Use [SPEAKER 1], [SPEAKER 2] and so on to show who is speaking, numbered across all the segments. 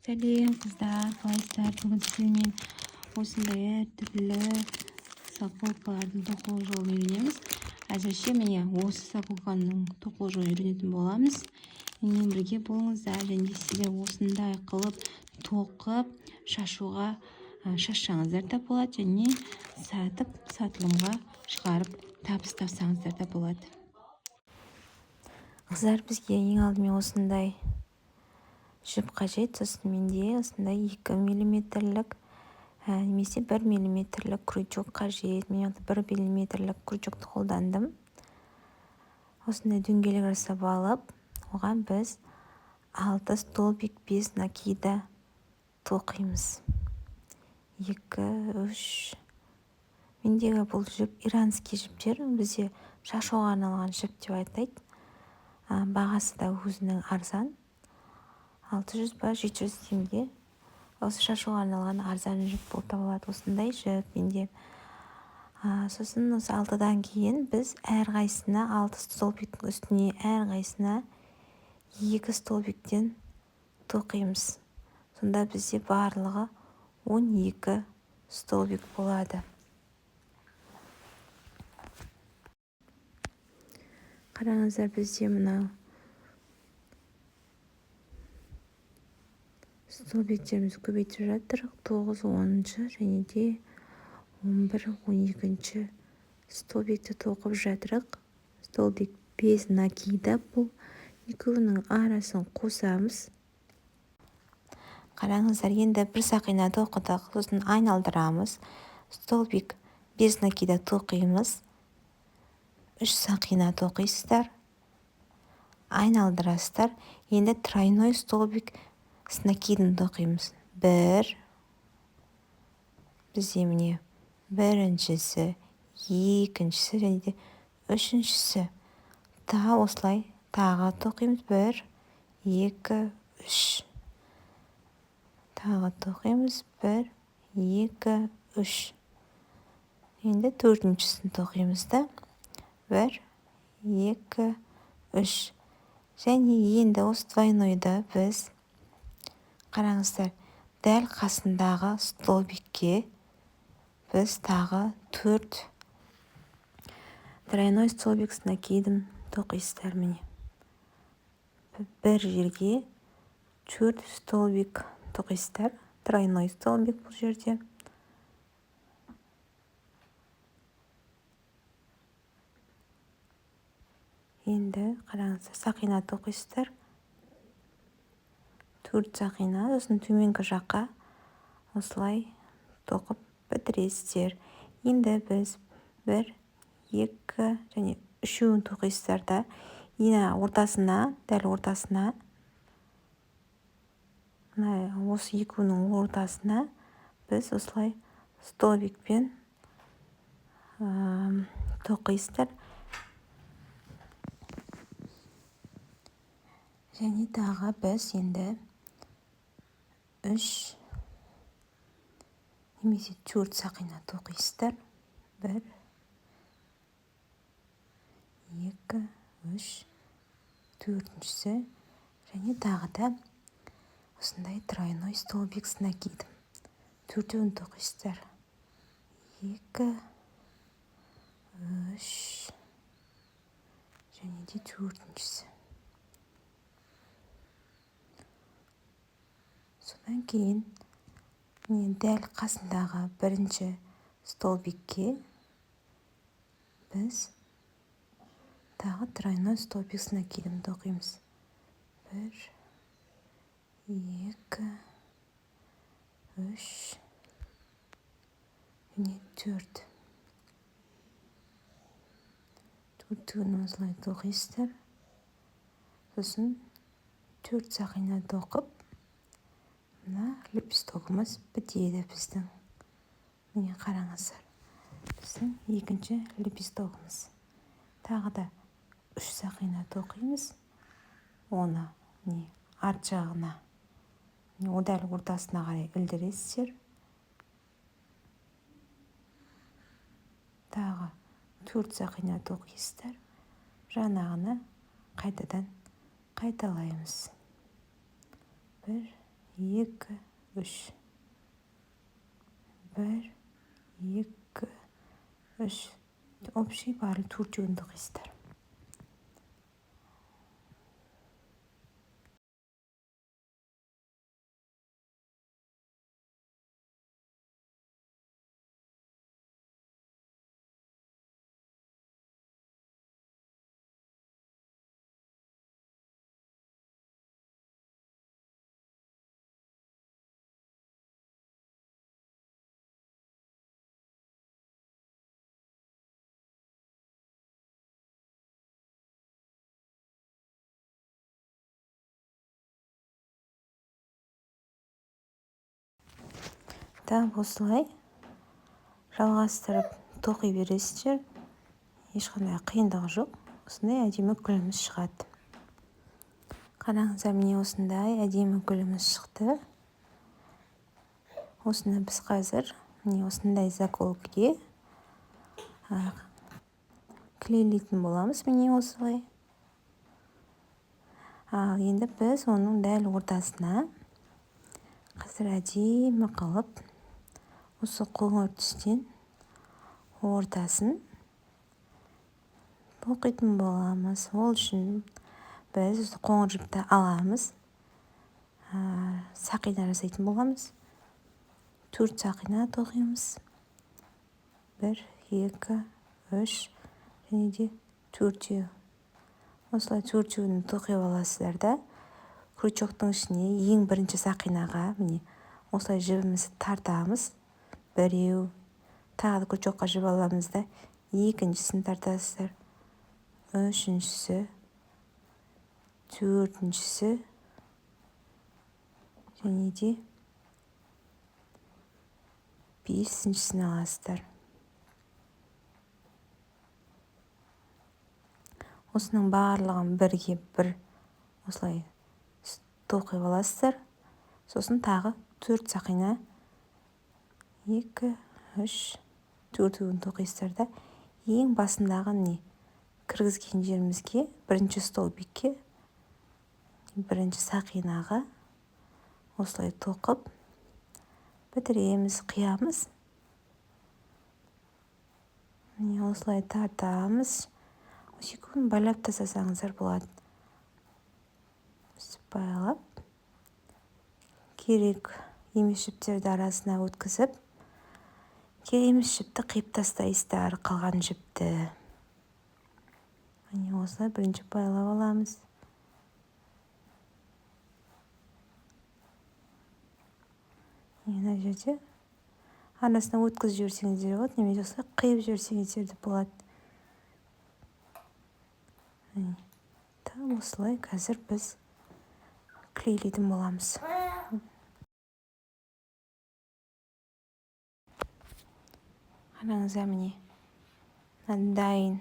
[SPEAKER 1] Сәлем, қыздар, қалайсыздар? Бүгін сіздермен осындай әртүрлі заколкалардың тоқылу жолын үйренеміз. Әзірше міне осы заколканың тоқылу жолын үйренетін боламыз. Менімен бірге болыңыздар. Және сіздер осындай қылып тоқып шашуға шашсаңыздар да болады, және сатып, сатылымға шығарып табыс тапсаңыздар да болады.
[SPEAKER 2] Қыздар, бізге ең алдымен осындай жіп қажет. Сосын менде осындай 2 миллиметрлік немесе 1 миллиметрлік крючок қажет. Мен 1 миллиметрлік крючокты қолдандым. Осындай дөңгелек жасап алып, оған біз 6 столбик без накида тоқимыз. 2, 3. Мендегі бұл жіп иранский жіптер, бізде шашуға арналған жіп деп айтайды. Бағасы да өзінің арзан. 600 ба 700 теңге. Осы шашуға арналған арзан жіп болып табылады. Осындай жіп менде. Сосын осы 6-дан кейін біз әрқайсысына 6 столбиктің үстіне әрқайсысына 2 столбиктен тоқимыз. Сонда бізде барлығы 12 столбик болады. Қараңыздар, бізде мынау столбиктеріміз көбейтіп жатыр. 9, 10-шы және де 11, 12-ші столбикті тоқып жатырық. Столбик без накида, бұл екеуінің арасын қосамыз. Қараңыздар, енді бір сақина тоқыдық, сосын айналдырамыз. Столбик без накида тоқимыз. 3 сақина тоқисыздар, айналдырасыздар. Енді тройной столбик с накидом тоқимыз. 1, бізде міне біріншісі, екіншісі және де үшіншісі. Тағы осылай тағы тоқимыз. 1, 2, 3. Тағы тоқимыз. 1, 2, 3. Енді төртіншісін тоқимыз да. 1, 2, 3. Және енді осы двойнойды біз қараңыздар, дәл қасындағы столбикке біз тағы 4 тройной столбик с накидом тоқисыздар. Міне бір жерге 4 столбик тоқисыздар. Тройной столбик бұл жерде. Енді қараңыздар, сақина тоқисыздар. 4 сақина, сосын төменгі жаққа осылай тоқып бітіресіздер. Енді біз 1, 2 және үшеуін тоқисыздар да, ене ортасына, дәл ортасына, мына осы екеуінің ортасына біз осылай столбикпен тоқисыздар. Және тағы біз енді 3 немесе 4 сақина тоқисыздар. 1, 2, 3, төртіншісі және тағы да осындай тройной столбик с накидом. Төртеуін тоқисыздар. 2, 3 және де төртіншісі. Содан кейін міне дәл қасындағы бірінші столбикке біз тағы тройной столбик с накидом тоқимыз. 1, 2, 3 және 4. Төртеуін осылай тоқисыздар. Сосын 4 сақина тоқып, мына лепестогымыз бітеді біздің. Міне қараңыздар, біздің екінші лепестогымыз. Тағы да 3 сақина тоқимыз. Оны міне арт жағына, міне дәл ортасына қарай ілдіресіздер. Тағы 4 сақина тоқисыздар. Жаңағыны қайтадан қайталаймыз. 1, 2, 3. 1, 2, 3. Общий барлық төртеуін тоқисыздар. Тап осылай жалғастырып тоқи бересіздер. Ешқандай қиындығы жоқ. Осындай әдемі гүліміз шығады. Қараңыздар, міне осындай әдемі гүліміз шықты. Осыны біз қазір міне осындай заколкіге клейлейтін боламыз. Міне осылай. Ал енді біз оның дәл ортасына қазір әдемі қылып осы қоңыр түстен ортасын тоқитын боламыз. Ол үшін біз қоңыр жіпті аламыз, сақина жасайтын боламыз. 4 сақина тоқимыз. 1, 2, 3 және де 4. Осылай 4-еуін тоқи аласыздар да, крючоктың ішіне ең бірінші сақинаға міне осылай жібімізді тартамыз. Біреу, тағы да крючокқа жіп аламыз да, екіншісін тартасыздар, үшіншісі, төртіншісі және де бесіншісін аласыздар. Осының барлығын бірге бір осылай тоқи аласыздар. Сосын тағы 4 сақина, 2, 3, 4-ін тоқисыздар да, ең басындағы міне кіргізген жерімізге, бірінші столбикке, бірінші сақинаға осылай тоқып бітіреміз, қиямыз. Міне осылай тартамыз. Осы екеуін байлап тастасаңыздар болады. Өстіп байлап, керек емес жіптерді арасына өткізіп, керек емес жіпті қиып тастайсыздар, қалған жіпті. Міне осылай бірінші байлап аламыз. Мына жерде арасына өткізіп жіберсеңіздер болады, немесе осылай қиып жіберсеңіздер де болады. Там осылай қазір біз клейлейтін боламыз. Қараңыздар, міне дайын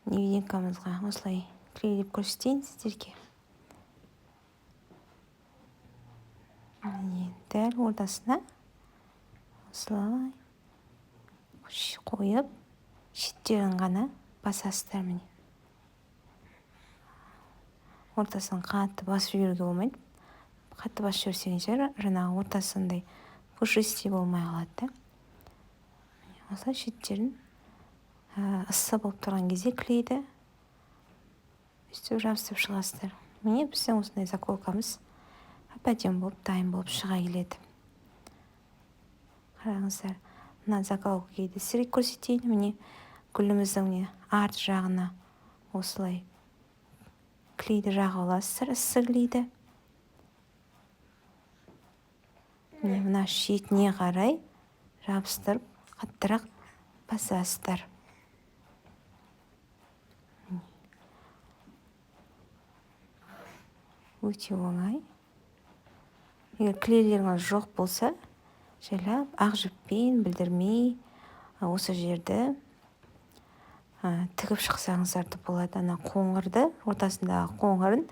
[SPEAKER 2] невидимкамызға осылай клейлеп көрсетейін сіздерге. Міне дәл ортасына осылай қойып, шеттерін ғана басасыздар. Міне ортасын қатты басып жіберуге болмайды. Қатты басып жіберсеңіздер, жаңағы ортасындай пушистый болмай қалады да. Осылай шеттерін ыссы болып тұрған кезде клейді өстіп жабыстырып шығасыздар. Міне біздің осындай заколкамыз әп-әдемі болып дайын болып шыға келеді. Қараңыздар, мына заколканы сіздерге көрсетейін. Міне гүліміздің міне арт жағына осылай клейді жағып аласыздар, ыссы клейді. Міне мына шетіне қарай жабыстырып қаттырақ басасыздар. Өте оңай. Егер клейлеріңіз жоқ болса, жайлап ақ жіппен білдірмей осы жерді тігіп шықсаңыздар да болады. Ана қоңырды, ортасындағы қоңырын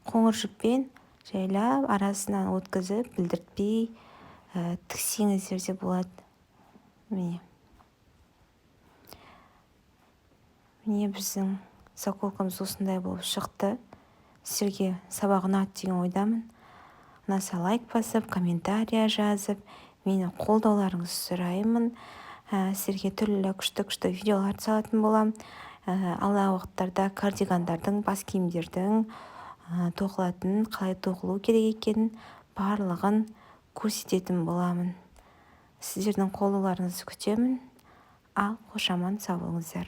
[SPEAKER 2] қоңыр жіппен жайлап арасынан өткізіп, білдіртпей тіксеңіздер де болады. Міне. Міне біздің заколкамыз осындай болып шықты. Сіздерге сабақ ұнады деген ойдамын. Ұнаса, лайк басып, комментария жазып, мені қолдауларыңызды сұраймын. Сіздерге түрлі күшті күшті видеоларды салатын боламын. Алдағы уақыттарда кардигандардың, бас киімдердің тоқылатын, қалай тоқылу керек екенін, барлығын көрсететін боламын. Сіздердің қолдауларыңызды күтемін. Ал қош, аман сау болыңыздар.